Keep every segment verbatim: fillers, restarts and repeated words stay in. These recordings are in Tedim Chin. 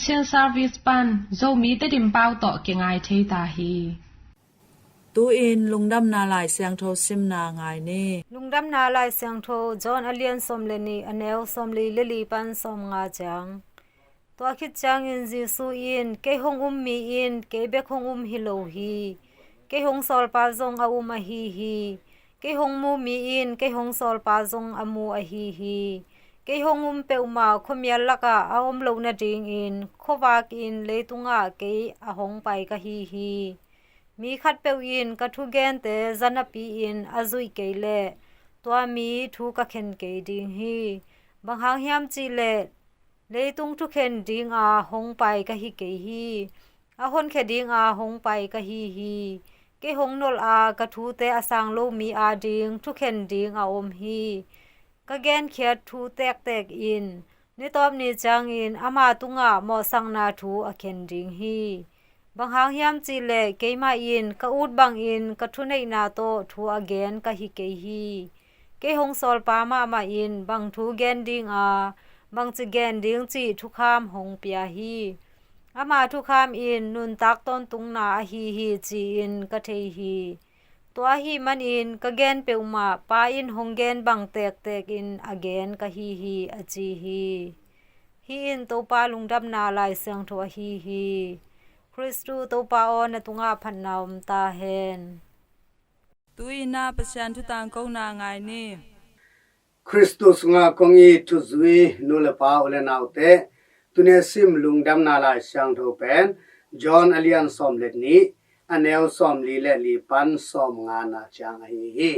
Chin Service pan Zomi Tedim pau tawh kingai thei ta hi. Tu-in Lungdamna Lai Siangtho simna ngai ni. Lungdamna Lai Siangtho John a lian sawm le nih, a neu sawm li le li pan sawm nga ciang. Tua khit ciangin Jesu in, "Kei hong um mi in kei bek hong um hi lo hi. Kei hong sawlpa zong a um ahi hi. Kei hong mu mi in kei hong sawlpa zong a mu ahi hi. Kei hong um peuhmah khuamial lakah a om loh nadingin khuavak in leitungah kei a hong pai ka hi hi. Mi khatpeuh in ka thugente za napi-in a zuih kei leh tua mi thu ka khen kei ding hi. Bang hang hiam cih leh leitung thukhen dinga hong pai ka hi kei hi. A honkhia dinga hong pai ka hi hi. Kei hong nolh a ka thute a sang lo mi ading thukhen ding a om hi. Ka genkhiat thu tektek in nitawp ni ciangin ama tungah mawhsakna thu a khen ding hi. Bang hang hiam cih leh keimah in ka ut bangin ka thuneihna tawh thu a gen ka hi kei hi. Kei hong sawlpa mahmah in bang thu gen dinga bangci gen ding cih thukham hong pia hi. Ama thukham in nuntak tawntungna ahi hi ci-in ka thei hi. Tua ahih manin ka gen peuhmah Pa in hong gen bang tektek in a gen ka hi hi," a ci hi. Hih in Topa Lungdamna Lai Siangtho ahi hi. Khristu Topa aw, na tungah phatna om ta hen. Tu-in ah Pasian thu tangkona ngai ni. Khristu sungah kong it thuzui nu le pa, u le naute, tuni a sim Lungdamna Lai Siangtho pen John a lian sawm le nih, a neu sawm li le li pan sawm ngana ciang ahi hi.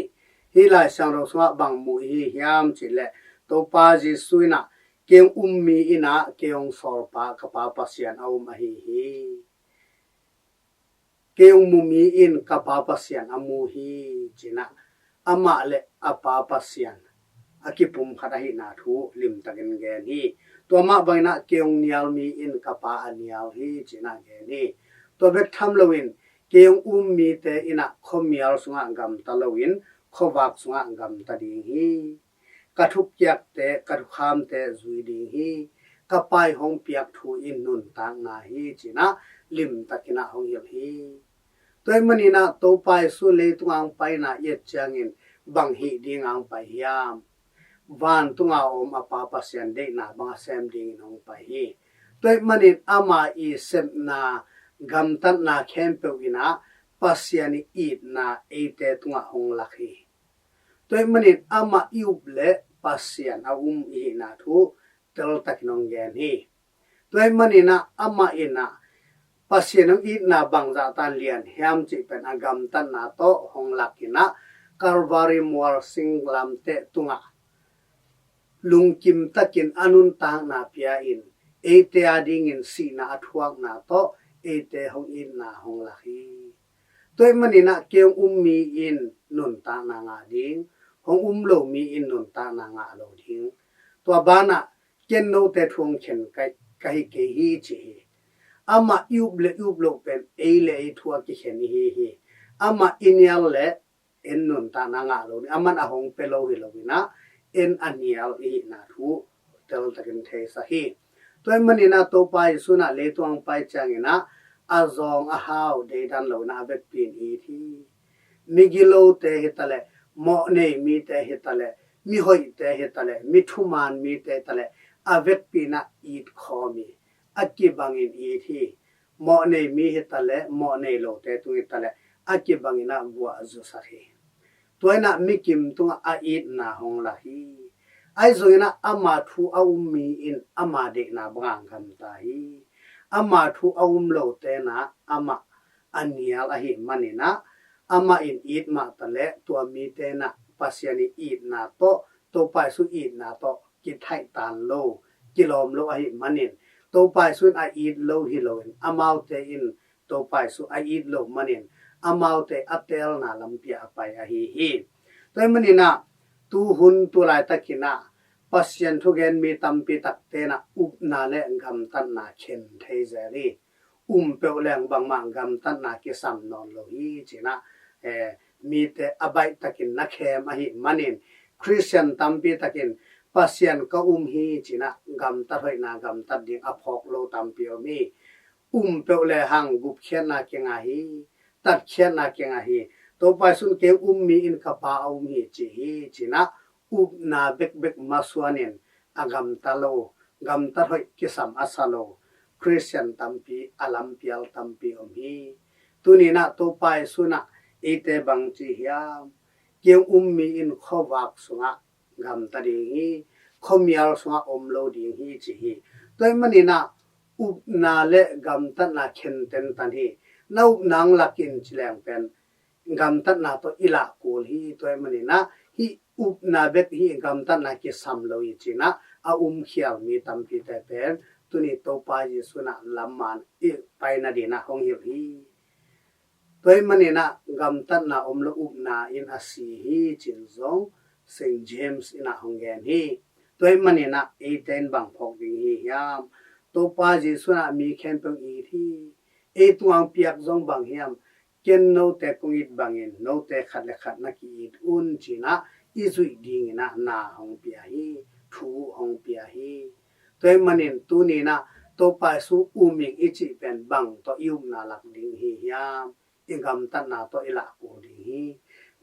Hih Lai Siangtho sungah bang mu i hi hiam cih leh, Topa Jesu in ah, "Kei hong um mi in ah kei hong sawlpa ka Pa Pasian a um ahi hi. Kei hong mu mi in ka Pa Pasian a mu hi," ci-in ah, amah le a Pa Pasian a kipumkhat ahihna thu limtakin gen hi. Tua mah bangin ah, "Kei hong nial mi in ka Pa a nial hi," ci-in ah gen hi. Tua bek tham loin, "Kei hong um mite in ah khuamial sungah gamta loin khuavak sungah gamta ding hi. Ka thupiakte, ka thukhamte zui ding hi. Ka Pa in hong piak thu in nuntakna hi," ci-in ah limtakin ah hong hilh hi. Tua ahih manin ah Topa Jesu leitung a hong paina i et ciangin bang hih ding a hong pai hiam? Vantunga om a Pa Pasian deihna bang a sem dingin hong pai hi. Tua ahih manin ama i sepna gamtatna khempeuh in ah Pasian i itna eite tungah hong lak hi. Tua ahih manin amah i up leh Pasian a um i hihna thu teltakin hong gen hi. Tua ahih manin ah amah in ah Pasian hong itna bangzah tan lian hiam cih pen a gamtatna tawh hong lak in ah, Calvary mual singlamteh tungah lungkim takin a nuntakna pia-in, eite adingin sihna a thuakna tawh eite hong itna hong lak hi. Tua ahih manin ah, "Kei hong um mi in nuntakna ngah ding, hong um lo mi in nuntakna ngah lo ding. Tua banah ken note thu hong khen ka, ka hi kei hi," ci hi. Amah i up le i up loh pen ei le ei thu a kikhen i hi hi. Amah i nial leh en nuntakna ngah lo ding, aman a hong pia lo hi loin ah, en a nial i hihna thu teltakin theisak hi. Tua ahih manin ah Topa Jesu in ah leitung a hong pai ciangin ah, a zawng a hau deidan loin ah a vekpi in it hi. Migilote hi taleh, mawhnei mite hi taleh, mihoihte hi taleh, mithuman mite hi taleh, a vekpi in ah it khawm hi. A kibangin it hi. Mawhnei mi hi taleh, mawhnei lote tung hi taleh, a kibangin ah guah zusak hi. Tua in ah mikim tungah a itna hong lak hi. Ahi zongin ah ama thu a um mi in ama deihna bangah gamta hi. Ama thu a um lote in ah amah a nial ahih manin ah, amah in it mah taleh tua mite in ah Pasian i itna tawh, Topa Jesu itna tawh kithaihtan lo, kilawm lo ahih manin, Topa Jesu in a it lo hi loin, amaute in Topa Jesu a it lo manin, amaute a teelna lampi ah a pai ahi hi. Tua ahih manin ah, tuhun tulaitakin ah Pasian thugen mi tampi takte in ah upna le gamtatna khen thei zel hi. Um peuh leng bangmah gamtatna kisam nawn lo hi ci-in ah, eh, mite a baihtakin na khem ahih manin, Khristian tampi takin Pasian ka um hi ci-in ah gamtat hoihna gamtat ding a phawk lo tampi om hi. Um peuh lehang gupkhiatna kingah hi, tatkhiatna kingah hi. Topa Jesu'n kei um mi in ka Pa a um hi ci hi ci-in ah upna bekbek masuanin a gamta lo, gamtat hoih kisam a sa lo Khristian tampi, a lampial tampi om hi. Tuni-in ah Topa Jesu'n ah eite bang ci hiam? Kei um mi in khuavak sungah gamta ding hi, khuamial sungah om lo ding hi ci hi. Tua ahih manin ah upna le gamtatna khententan hi. Na upna hong lak in ci leng pen gamtatna tawh i lah kul hi. Tua ahih manin ah hih upna bek hi, gamtatna kisam lo hi ci-in ah a um khial mi tampite pen tuni Topa Jesu'n ah lamman i paina dingin ah hong hilh hi. Tua ahih manin ah gamtatna om lo upna in a si hi ci-in zong Saint James in ah hong gen hi. Tua ahih manin ah eite in bang phawk ding hi hiam? Topa Jesu'n ah mi khempeuh it hi. Ei tungah hong piak zong bang hiam? Ken note kong it bangin note khat le khat na ki-it un ci-in ah i zuih dingin ah na hong pia hi, thu hong pia hi. Tua ahih manin tuni-in ah Topa Jesu um ing i cih pen bang tawh i upna lak ding hi hiam? I gamtatna tawh i lah kul ding hi.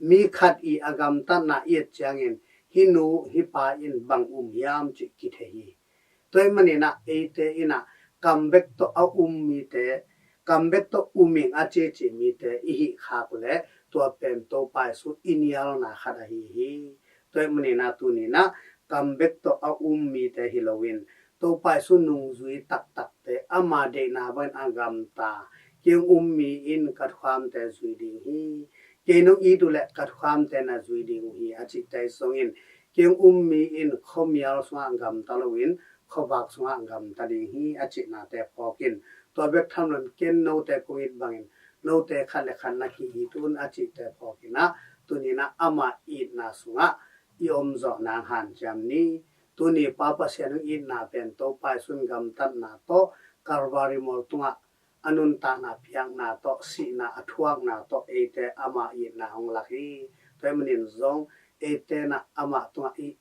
Mi khat i a gamtatna i et ciangin hih nu hih pa in bang um hiam cih kithei hi. Tua ahih manin ah eite in ah kam bek tawh a um mite, kam bek tawh um ing a cici mite i hih khak leh tua pen Topa Jesu i nialna khat ahi hi. Tua ahih manin ah tuni-in ah kam bek tawh a um mite hi loin Topa Jesu nungzui taktakte, ama deihna bangin a gamta, kei hong um mi in ka thuakte zui ding hi, kei nong it uh leh ka thuakte na zui ding uh hi a cihte zongin, kei hong um mi in khuamial sungah gamta loin khuavak sungah gamta ding hi a cihnate phawkin, tua bek tham loin ken note kong it bangin note khat le khat na ki-it un a cihte phawkin ah tuni-in ah ama itna sungah i om zawh nang hanciam ni. Tuni Pa Pasian hong itna pen Topa Jesu'n gamtatna tawh, Calvary mual tungah a nuntakna piakna tawh, sihna a thuakna tawh eite ama itna hong lak hi. Tua ahih manin zong eite in ah ama tungah i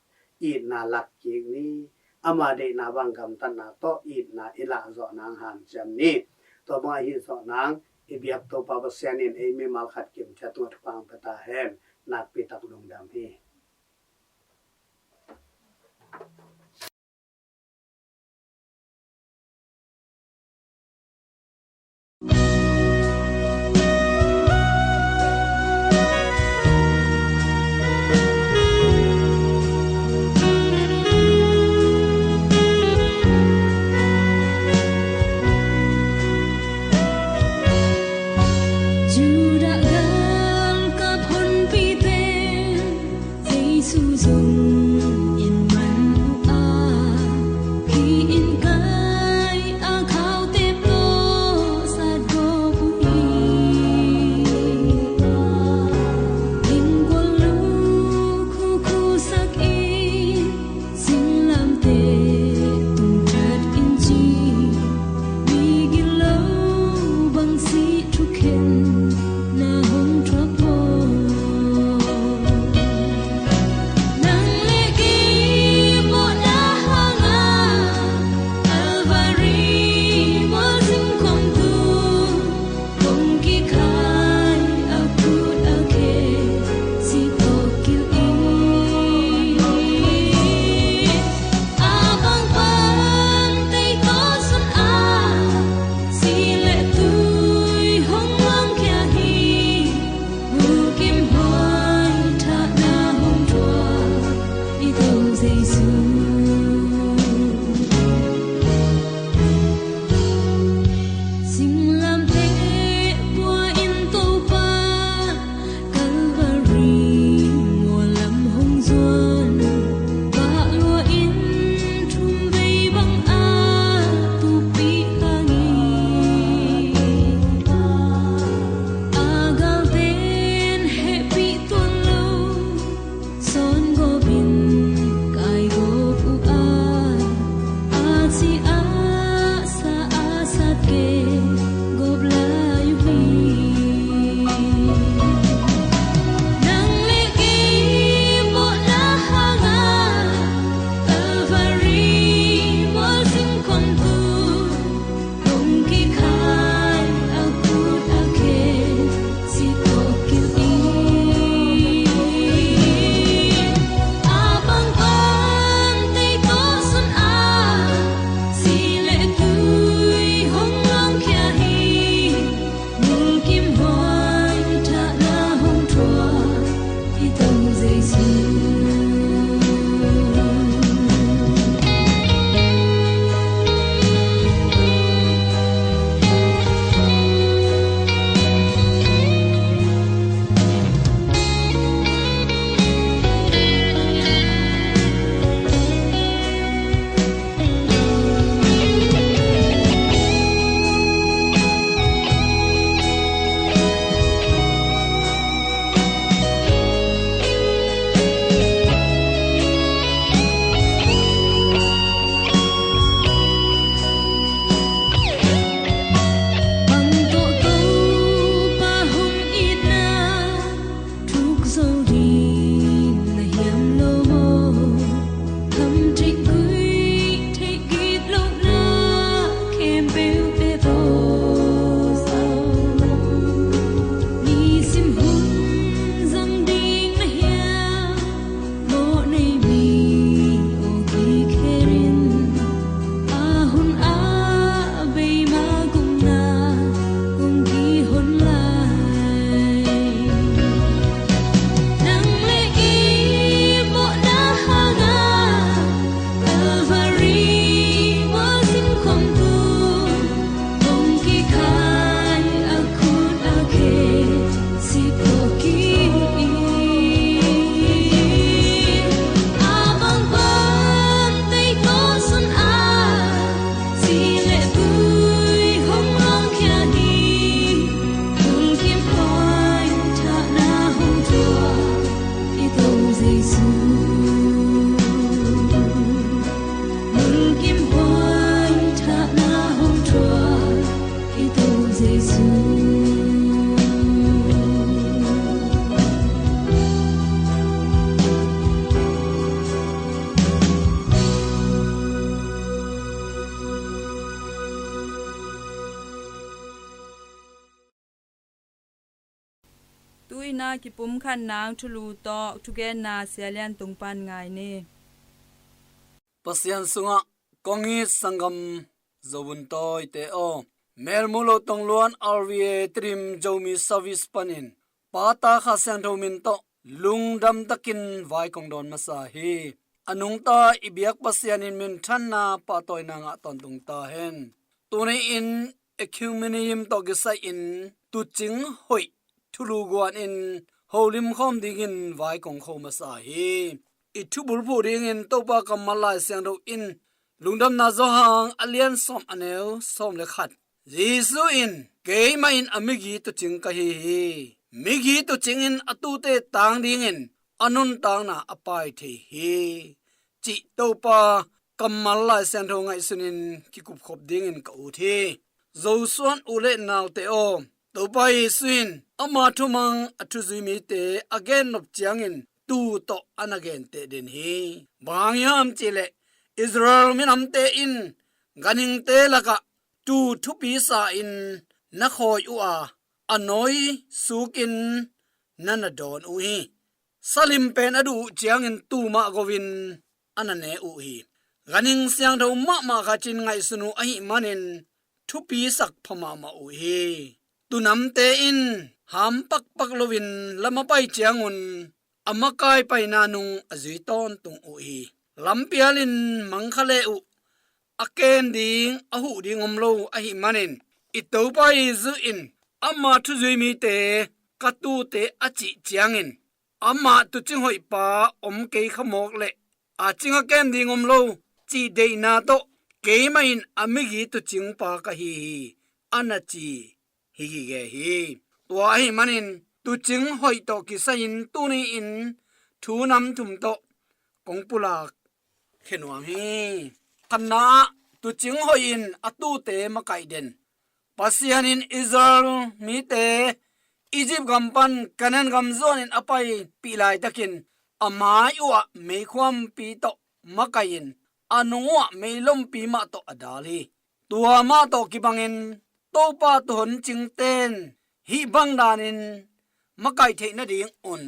itna lak kik ni. Ama deihna bang gamtatna tawh itna i lah zawh nang hanciam ni. Tua bang ahi zawh nang i biak Topa Pasian in ei mimal khat kimciat tungah thupha hong pia ta hen. Nakpi tak lungdam hi. Judah galkap honpite Jesu zong in man uh a, hih in kai a khaute tawh sat gawp uh hi. Innkuan lukhu khusak in singlamteh tung tat in ci, mi gilo bang sih thukhen na hong thuak maw? Nang le kei mawhna hangah Calvary mual zing khawm tu, kong kikhai a khut a khe sih tawh kilh in. A bang pan tei tawh sun a, si le tui hong luangkhia hi. Bukim huai thahna hong thuak i Topa Jesu. Singlamteh pua in Topa Calvary mual lam hong zuan, bah lua in thum vei bang a tukpih hang hi. A galte'n hehpih tuan lo, sawn gawp in kai gawp Lungkim huai thahna hong thuak i Topa Jesu. Tu-in a kipumkhat nang thulu tawh thugenna Sia Lian Tung pan ngai ni. Pasian sungah kong it sanggam Zovun tawite aw, Melmu lo tongluan R V A Tedim Zomi Service panin Pa, Ta, Kha Siangtho min tawh lungdam takin vai kong dawn masa hi. A nungta i biak Pasian in minthanna pahtawina ngah tawntung ta hen. Tuni-in Ecumenism tawh kisai-in tuucing hoih thulu guanin holim khawm dingin vai kong kho masa hi. I thubulphuh dingin Topa kammal Lai Siangtho in Lungdamna Johan a lian sawm a neu sawm le khat. Jesu in, "Keimah in a migi tuucing ka hi hi. Migi tuucing in a tuute tang dingin a nuntakna a pai thei hi," cih Topa kammal Lai Siangtho ngaihsunin kikupkhop dingin ka ut hi. Zosuan u le naute aw, Topa Jesu in ama thumang a thuzui mite a gennop ciangin tuu tawh a na genteh den hi. Bang hang hiam cihleh Israel minamte in ganhingte lakah tuu thupi sa-in na khawi uh a, a nawi sukin na na dawn uh hi. Salim pen a duh uh ciangin tuu mah go-in a na ne uh hi. Ganhing siangtho mahmah khat in ngaihsun uh ahih manin thupisak pha mahmah uh hi. Tuunamte in ham pakpak loin lam a pai ciangun a makai paina nung a zui tawntung uh hi. Lampialin mangkha le uh a kem ding, a huh ding om lo ahih manin i Topa Jesu in ama thuzui mite, "Ka tuute," a cih ciangin amah tuucing hoihpa om kei kha mawk leh a cing a kem ding om lo cih deihna tawh, "Keimah in a migi tuucingpa ka hi hi," a na ci hi gige hi. Tua ahih manin tuucing hoih tawh kisai-in tuni-in thu nam thum tawh kong pulak khe nuam hi. Khatna ah, tuucing hoih in a tuute makaih den. Pasian in Israel mite Egypt gam pan Canaan gam zuanin a paipih laitakin a mai uhah meikhuampi tawh makaih in a nung uhah meilompi mah tawh a dal hi. Tua mah tawh kibangin Topa tuuhon cingte in hih bang danin makaih theih nadingun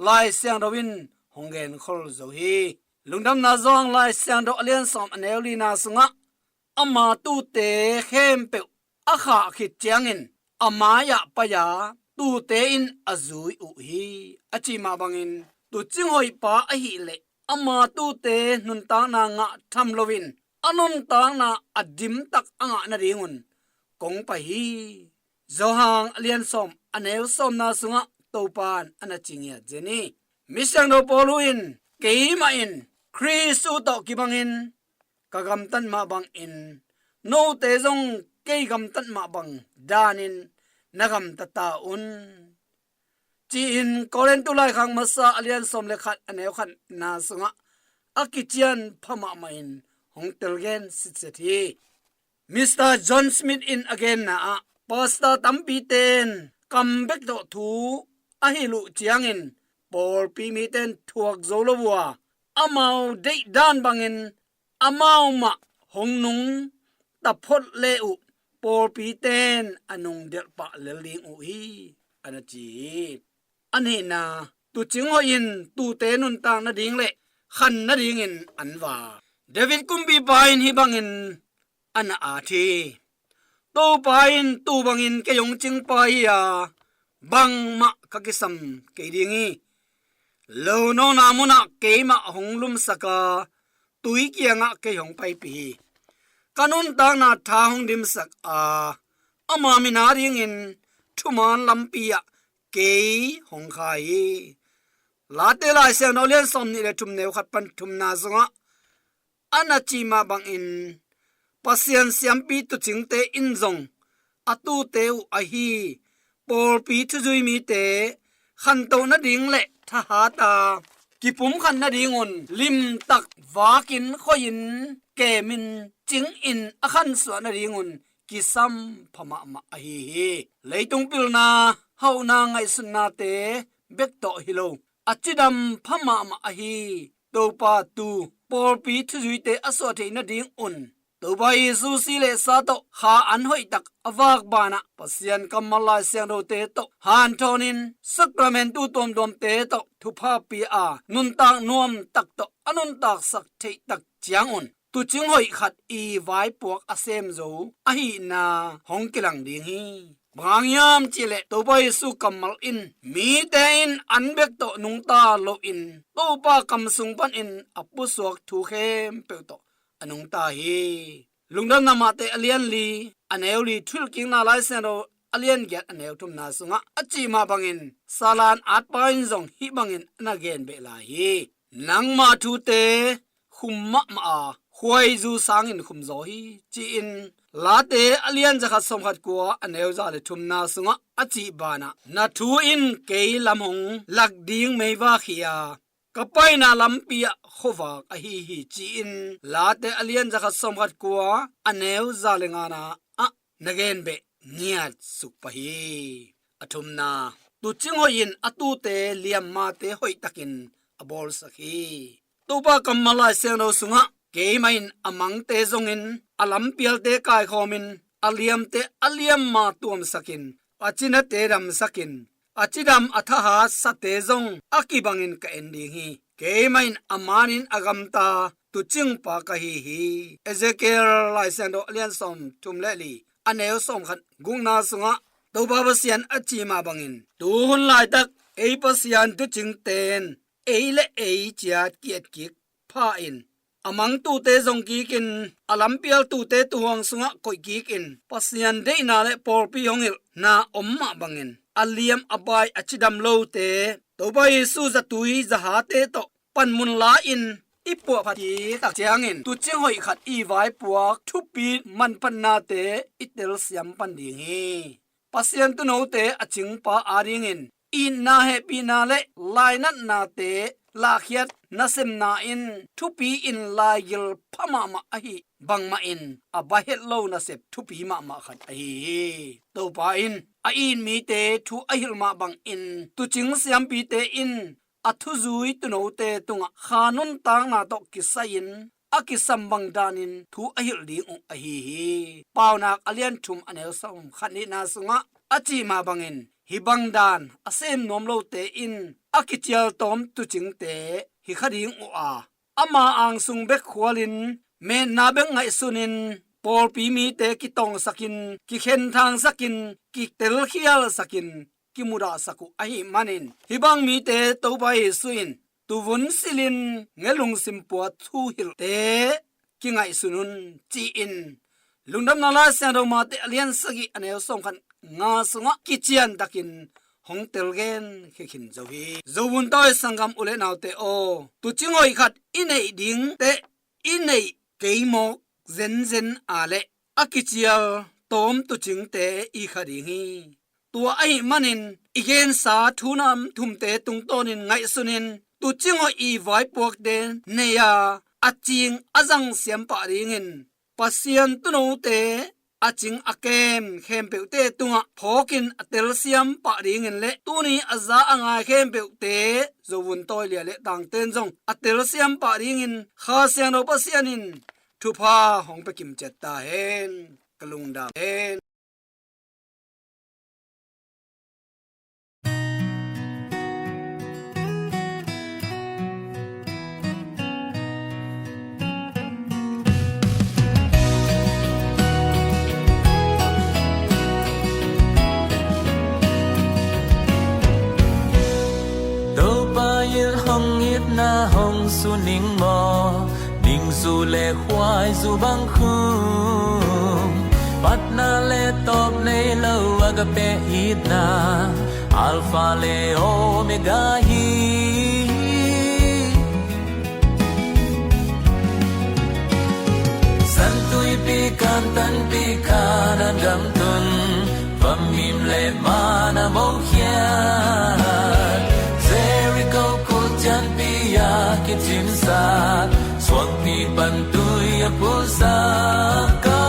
Lai Siangtho in hong genkhol zo hi. Lungdamna Johan Lai Siangtho a lian sawm a neu lina sungah ama tuute khempeuh a khah khit ciangin a mai-ah pai-a tuute in a zui uh hi, a cih mah bangin tuucing hoihpa ahih leh ama tuute nuntakna ngah tham loin a nuntakna a dimtak a ngah nadingun kong pai hi. Johan a lian sawm a neu sawmna sungah Topa in a na ci ngiat zen hi. Misiangtho Paul in, "Keimah in Khrist tawh kibangin ka gamtat mah bangin note zong kei gamtat mah bang danin na gamta ta un," ci-in Korintu laikhak masa a lian sawm le khat a neu khatna sungah a kician pha mahmahin hong telgen sitset hi. Mister John Smith in a genna ah, pastor tampite in kam bek tawh thu a hilh uh ciangin pawlpi mite in thuak zo lo uh a, amau deih dan bangin amau mah hong nungta phot le uh pawlpite in a nungdelh pah lel ding uh hi, a na ci hi. A nihna, tuucing hoih in tuute nuntak nading le khan nadingin an va. David kumpipa in hih bangin a na at hi. Topa in tuu bangin kei hong cingpa hi a, bangmah ka kisam kei ding hi. Lo nawkna munah keimah hong lumsak a, tui kiangah kei hong paipih hi. Ka nuntakna tha hong dimsak a, ama min a dingin thuman lampi ah kei hong khai hi. Late Lai Siangtho lian sawm nih le thum neu khat pan thumna sungah a na cih mah bangin Pasian siampi tuucingte in zong a tuute uh ahi pawlpi thuzui mite khantoh nading le thahat a, kipumkhat nadingun limtak vakin khoihin kemin cingin a khansuah nadingun kisam pha mahmah ahi hi. Leitung pilna hauhna ngaihsutnate bek tawh hi lo, a cidam pha mahmah ahi Topa tu pawlpi thuzuite a suah theih nadingun Topa Jesu si le sa tawh kha an hoihtak a vak banah Pasian kammal Lai Siangthote tawh hanthawnin sakramentu tuamtuamte tawh thupha pia-a nuntak nuamtak tawh a nuntaksak theihtak ciangun tuucing hoih khat i vaipuak a sem zo ahihna hong kilang ding hi. Bang hang hiam cihleh Topa Jesu kammal in mite in an bek tawh nungta loin Topa kam sung panin a pusuak thu khempeuh tawh a nungta hi. Lungdamna Mate a lian li a neu li, Thuhilhkikna Lai Siangtho a lian giat a neu thumna sungah a cih mah bangin Satan atpa in zong hih bangin a na gen beh lai hi. Nangma thute khum mahmah a khuaizu sangin khumzaw hi, ci-in Late a lian zakhat sawmkhat kua a neu za le thumna sungah a cih banah na thu in kei lam hong lak ding meivak hi a, ka paina lampi ah khuavak ahi hi, ci-in Late a lian zakhat sawmkhat kua a neu za le ngana ah na gen beh ngiat suk pah hi. A thumna, tuucing hoih in a tuute liammate hoihtakin a bawlsak hi. Topa kammal Lai Siangtho sungah keimah in a mangte zongin a lampialte kaikhawmin a liamte a liamma tuamsakin a cinate damsakin a cidam a thahat sate zong a kibangin ka en ding hi. Keimah in a manin a gamta tuucingpa ka hi hi. Ezekiel Lai Siangtho a lian sawmthum le li a neu sawmkhat gukna sungah Topa Pasian a cih mah bangin tuhun laitak ei Pasian tuucingte in ei le ei ciat ki-et kik pha-in a mang tuute zong kikin a lampial tuute tuuhuang sungah koih kikin Pasian deihna le pawlpi hong hilhna om mah bangin a liam a bai a cidam lote Topa Jesu zatui zahate tawh panmun la-in i puahphat kik tak ciangin tuucing hoih khat i vaipuak thupi manphatnate i telsiam pan ding hi. Pasian tuunote a cingpa adingin itna hehpihna le lainatnate lahkhiat nasemna in thupi-in laigil pha mahmah ahi bangmahin a baihet lo nasep thupi mahmah khat ahi hi. Topa in a it mite thu a hilh mah bangin tuucing siampite in a thuzui tuunote tungah kha nuntakna tawh kisai-in a kisam bang danin thu a hilh ding uh ahi hi. Paunak a lian thum a neu sawmkhat nihna sungah a cih mah bangin hih bang dan a sem nuam lote in a kicial tawm tuucingte hi kha ding uh a, ama angsung bek khualin metna bek ngaihsunin pawlpi mite kitawngsakin kikhenthangsakin kitelkhialsakin kimudahsak uh ahih manin hih bang mite Topa Jesu in tuvun silhin nge lungsim pua thuhilhte kingaihsun un, ci-in Lungdamna Lai Siangtho Mate a lian sagih a neu sawmkhat nga sungah kiciantakin hong telgen khikhin zo hi. Zovun tawi sanggam u le naute aw, tuucing hoih khat i neih ding teh i neih kei mawk zenzen a leh a kicial tawm tuucingte i kha ding hi. Tua ahih manin i gensa thu nam thumte tungtawnin ngaihsunin tuucing hoih i vaipuakte nei-a a cing a zang siam pah dingin Pasian tuunote a cing a kem khempeuhte tungah phawkin a telsiam pah dingin le tuni a za a ngai khempeuhte Zovun tawi lia le tangten zong a telsiam pah dingin Kha Siangtho Pasian in thupha hong pia kimciat ta hen. Ka lungdam hen. Topa in hong itna hong suning maw, ningzu le khuaizu bang khum, patna le tawp nei lo a ka peh itna, Alpha le Omega hi. Santuipi Kantanpi Kanaan gam tun, vamim le mana mokhiat, Jericho kut cianpi Kicingsak, suangpi pan tui a pulsak ka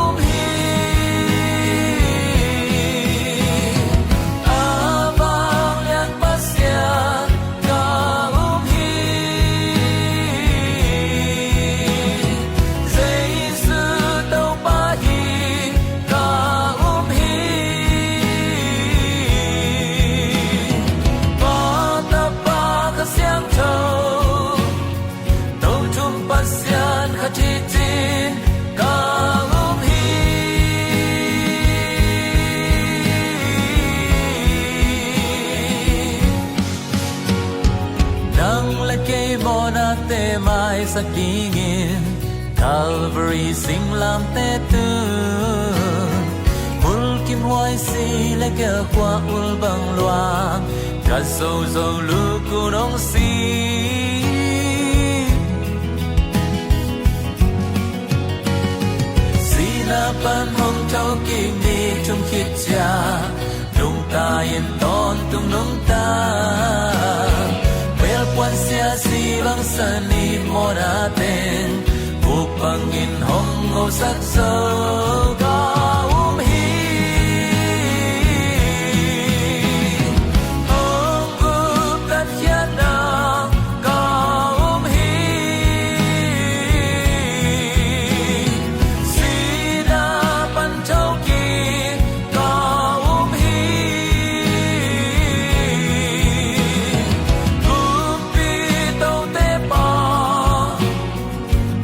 um hi. A vanglian Pasian ka um hi. Jesu Topa hi ka um hi. Pa, Tapa, Kha Siangtho, Tothum Pasian khat hi cin ka um hi. Nang le kei mawhnate maisak dingin Calvary singlamteh tun, mulkimhuai si le gelh khua ul bang luang, ka zozo lukun hong si. Sihna pan hong thokik ni thum khit ciang, nungta in tawntung nungta, belpuan sia si bang sa ni mawhna teng, vuk bangin hong ngosak zo ka um hi. Hong guptat khiatna ka um hi. Sihna pan thokik ka um hi. Kumpi Tote Pa,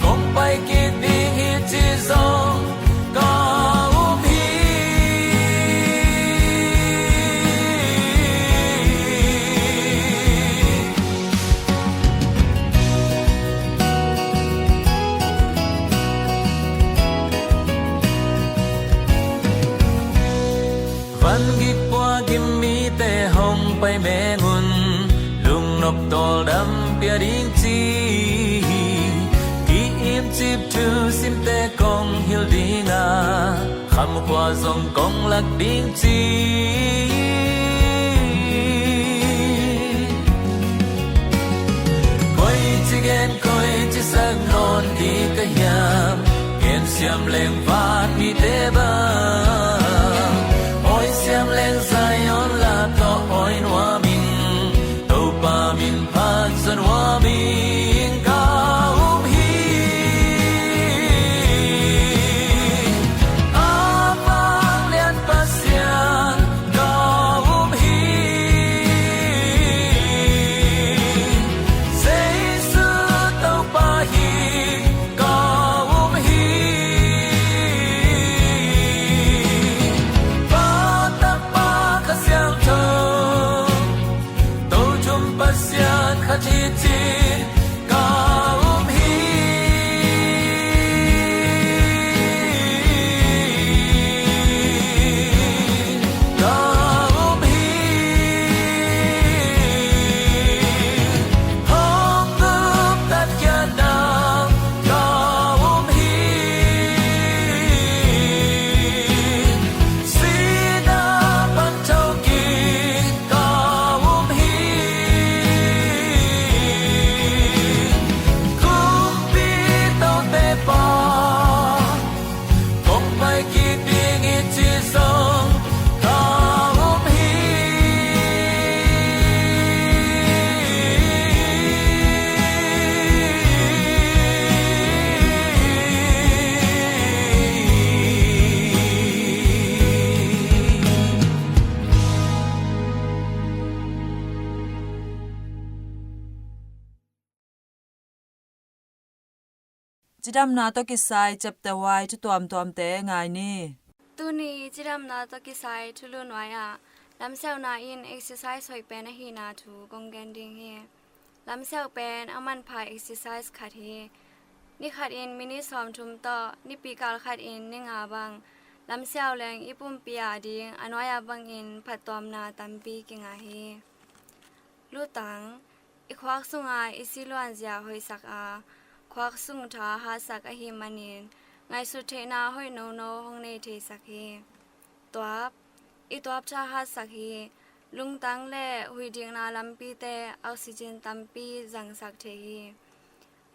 kong pai kik ding hi ci zong ka um hi. Van gik pua gim mite hong pai meng un, lungnop tawldam pia ding ci. Ki-imcip thu simte kong hilh ding a, khamkhua zong kong lak ding ci. Koici gen, koici sak nawn ding ka hiam? Gen siam leng van mite bang, awi siam leng Zion lak tawh awi nuam ing. Topa min phat zon nuam ing, ka um hi. A vanglian Pasian ka um hi. Jesu Topa hi ka um hi. Pa, Tapa, Kha Siangtho, Tothum Pasian khat hi cin ka um hi. Ka um hi. Hong guptat khiatna ka um hi. Sihna pan thokik ka um hi. Kumpi Tote Pa, kong pai kik ding hi ci zong ka um hi. Cidamna tawh kisai chapter Y thu tuamtuamte ngai ni. Tuni cidamna tawh kisai thulu nuai-ah lamsiauhna in exercise hoih pen ahihna thu kong gen ding hi. Lamsiauh pen a manpha exercise khat hi. Ni khatin minit sawmthum tawh nipi kal khatin ni nga bang lamsiau leng i pumpi ah ding a nuai-ah bangin phattuamna tampi kingah hi. Lutang. I khuak sunga i siluanzia hoihsak a, khuak sung tha hatsak ahih manin ngaihsut theihna hoih nono hong nei theisak hi. Tuap. I tuap tha hatsak hi. Lungtang le huihdikna lampite oxygen tampi zangsak thei hi.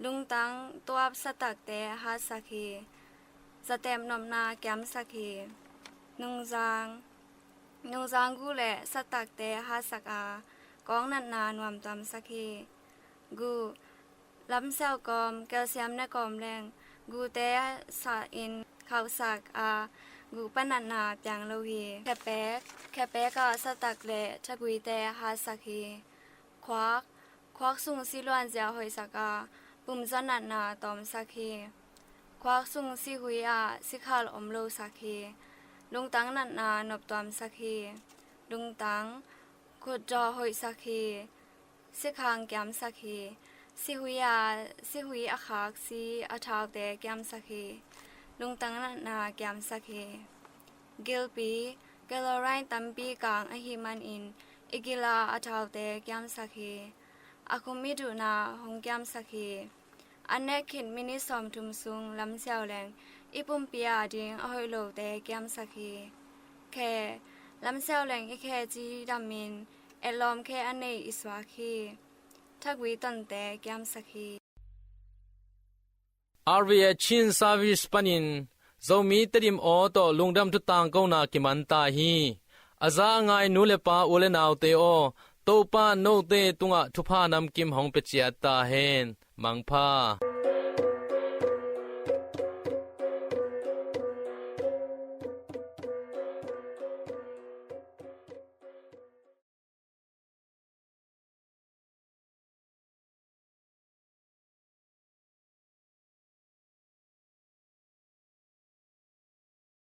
Lungtang tuap satakte hatsak hi. Zatep nopna kiamsak hi. Nungzang, nungzang gu le satakte hatsak a, kawng natna nuamtuamsak hi. Gu, lamsiau kawm, calcium ne kawm leng, gute sah in khauhsak a, gu panatna piang lo hi. Khepek, khepek ah satak le thaguite hatsak hi. Khuak, khuak sung siluanzia hoihsak a, pumzaw natna tawmsak hi. Khuak sung sihui ah sikhal om losak hi. Lungtang natna noptuamsak hi. Lungtang, khutdaw hoihsak hi. Sikhang kiamsak hi. Sihui a, sihui a khak si a thaute kiamsak hi. Lungtang natna kiamsak hi. Gilpi, chlorine tampi kang ahih manin i gil a a thaute kiamsak hi. A khum i duhna hong kiamsak hi. A nek khit minit sawmthum sung lamsiau leng i pumpi a ding a hoih lote kiamsak hi. Khe, lamsiau leng i khe cidamin etlawm khe a nei i suak hi. Thagui tonte kiamsak hi. R V A Chin Service panin Zomi Tedim aw tawh lungdam thu tangkona kiman ta hi. A za a ngai nu le pa, u le naute aw, Topa note tungah thupha namkim hong pia ciat ta hen. Mangpha.